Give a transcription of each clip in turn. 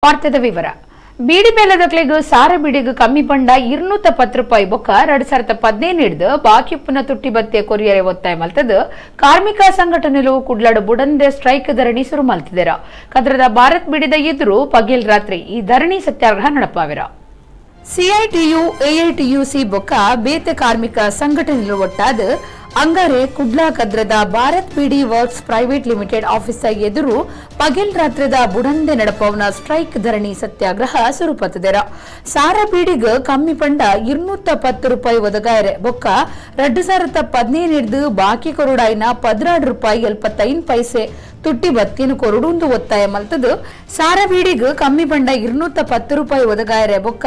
ವಾರ್ತೆದ ವಿವರ. ಬೀಡಿ ಮೇಲದಕ್ಲೆಗ್ ಸಾರ ಬೀಡಿಗ್ ಕಮ್ಮಿ ಪಂಡ 210 ರೂಪಾಯಿ ಬೊಕ್ಕ 2015 ಹಿಡ್ದು ಬಾಕಿಪ್ಪುನ ತುಟ್ಟಿ ಬತ್ತೆ ಕೊರಿಯರೆ ಒತ್ತಾಯ ಮಲ್ತದ ಕಾರ್ಮಿಕ ಸಂಘಟನೆಲು ಕುಡ್ಲಡು ಬುಡಂದೆ ಸ್ಟ್ರೈಕ್ ಧರಣಿ ಶುರು ಮಲ್ತಿದೆರ. ಕದ್ರದ ಭಾರತ್ ಬೀಡಿದ ಎದುರು ಪಗೆಲ್ ರಾತ್ರಿ ಈ ಧರಣಿ ಸತ್ಯಾಗ್ರಹ ನಡಪಾವಿರ. ಸಿಐಟಿಯು, ಎಐಟಿಯುಸಿ ಬೊಕ್ಕ ಬೇತೆ ಕಾರ್ಮಿಕ ಸಂಘಟನೆಲು ಒಟ್ಟಾದ ಅಂಗಾರೆ Kudla ಕದ್ರದ Bharat Beedi works private limited office ಎದುರು ಪಗೆಲ್ ರಾತ್ರಿದ ಬುಡಂದೆ ನಡಪವನ ಸ್ಟ್ರೈಕ್ ಧರಣಿ ಸತ್ಯಾಗ್ರಹ ಸುರುಪತ್ತದೆರ. ಸಾರ ಬೀಡಿಗ್ ಕಮ್ಮಿ ಪಂಡ 210 ರೂಪಾಯಿ ಒದಗಾಯರೆ ಬೊಕ್ಕ 2015 ಹಿಡ್ದು ಬಾಕಿ ಕೊರುಡಾಯಿನ 12 ರೂಪಾಯಿ 75 ಪೈಸೆ ತುಟ್ಟಿ ಬತ್ತಿನ ಕೊರಡುಂದು ಒತ್ತಾಯ ಮಲ್ತದು. ಸಾರ ಬೀಡಿಗ್ ಕಮ್ಮಿ ಪಂಡ 210 ರೂಪಾಯಿ ಒದಗಾಯರೆ ಬೊಕ್ಕ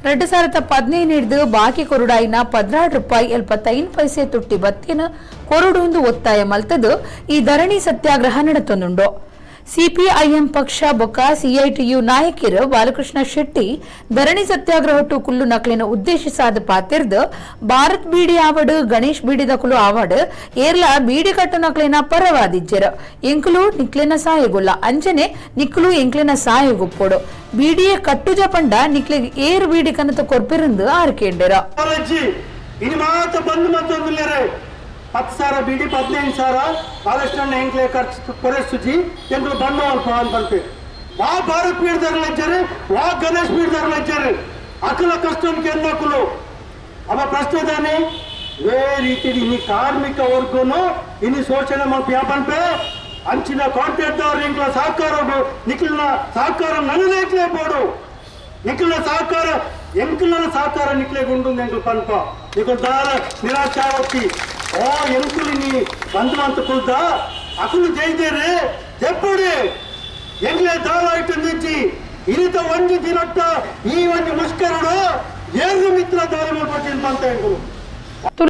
2015 ಹಿಡ್ದು ಬಾಕಿ ಕೊರುಡಾಯಿನ 12 ರೂಪಾಯಿ 75 ಪೈಸೆ ತುಟ್ಟಿ ಬತ್ತಿನ ಕೊರಡುಂದು ಒತ್ತಾಯ ಮಲ್ತದು ಈ ಧರಣಿ ಸತ್ಯಾಗ್ರಹ ನಡೆತೊಂದುಂಡು. ಸಿಪಿಐಎಂ ಪಕ್ಷ ಬೊಕ್ಕ ಸಿಐಟಿಯು ನಾಯಕಿರು ಬಾಲಕೃಷ್ಣ ಶೆಟ್ಟಿ ಧರಣಿ ಸತ್ಯಾಗ್ರಹಟ್ಟು ಕುಲ್ಲು ನಕ್ಲಿನ ಉದ್ದೇಶಿಸಾದ ಪಾತಿರ್ದು ಭಾರತ್ ಬೀಡಿ ಆವಡು ಗಣೇಶ್ ಬೀಡಿದ ಕುಲು ಆವಡು ಏರ್ಲ ಬೀಡಿ ಕಟ್ಟು ನಕ್ಲಿನ ಪರವಾದಿಜ್ಜೆರು. ಎಂಕುಲು ನಿಕ್ಲಿನ ಸಾಯಗುಲ್ಲ, ಅಂಚನೆ ನಿಕ್ಲು ಎಂಕ್ಲಿನ ಸಾಯಗುಪ್ಪೋಡು. ಬೀಡಿಯ ಕಟ್ಟುಜ ಪಂಡ ನಿಕ್ಲಿಗ್ ಏರು ಬೀಡಿ ಕನತ ಕೊರ್ಪಿರಂದು ಆರ್ಕೇಂಡಿರ. ಇನಿ ಮಾತ ಬಂದು ಮತ್ತೊಂದು 10 ಸಾವಿರ ಬೀಡಿ 15 ಸಾವಿರ ಬಾಲಕೃಷ್ಣ ಎಂಕ್ಲೆ ಖರ್ಚು ಕೊರೆಸುಜಿ ಎಂಕ್ಲು ಬಂದು ಅಲ್ಪ ಅನ್ಪಲ್ಪೆ. ವಾ ಭಾರತ್ ಬೀಡ್ದಾರಲ್ಲ ಇಚ್ಚಾರೆ, ವಾ ಗಣೇಶ್ ಬೀಡ್ದಾರಲ್ಲ ಇಚ್ಚಾರೆ, ಅಕಲ ಕಷ್ಟಕ್ಕೆ ಎನ್ನಕುಲು ಅವ ಪ್ರಶ್ನೆ ತಾನೆ. ವೇ ರೀತಿ ಇನಿ ಕಾರ್ಮಿಕ ವರ್ಗನು ಇನಿ ಶೋಷಣೆ ಮಲ್ಪ ಯಾಪನ್ಪೆ ಅಂಚಿನ ಕಾಂಟ್ರಾಕ್ಟರ್ ಎಂಕ್ಲ ಸಹಕಾರ ನಿಖಿಲ್ನ ಸಹಕಾರ ನನ್ನಲೇಕ್ಲೇ ಬೋಡು. ನಿಖಿಲ್ನ ಸಹಕಾರ ಎಂಕ್ಲನ ಸಹಕಾರ ನಿಕ್ಲೆ ಗುಂಡು ಎಂಕ್ಲು ಪನ್ಪ ನಿಖಲ್ ದಾರ ನಿರಾಶಾವತಿ ಓ ಎಂಕುಲು ನೀ ಬಂಧುವಂತ ಕುಲ್ದ ಅಕುಲು ಜೈದೇರೆ ದೆಪ್ಪಡಿ ಎಂಗ್ಲೇ ದಾಳ ಇಟ್ಟು ಇನಿತ ಒಂಜಿ ದಿನಟ್ಟ ಈ ಒಂಜಿ ಮುಷ್ಕರಡು ಏಳು ಮಿತ್ರ ದಾಳಿ ಮಾಡ್ಕೊಟ್ಟಿನ ಅಂತ ಎಂಕುಲು.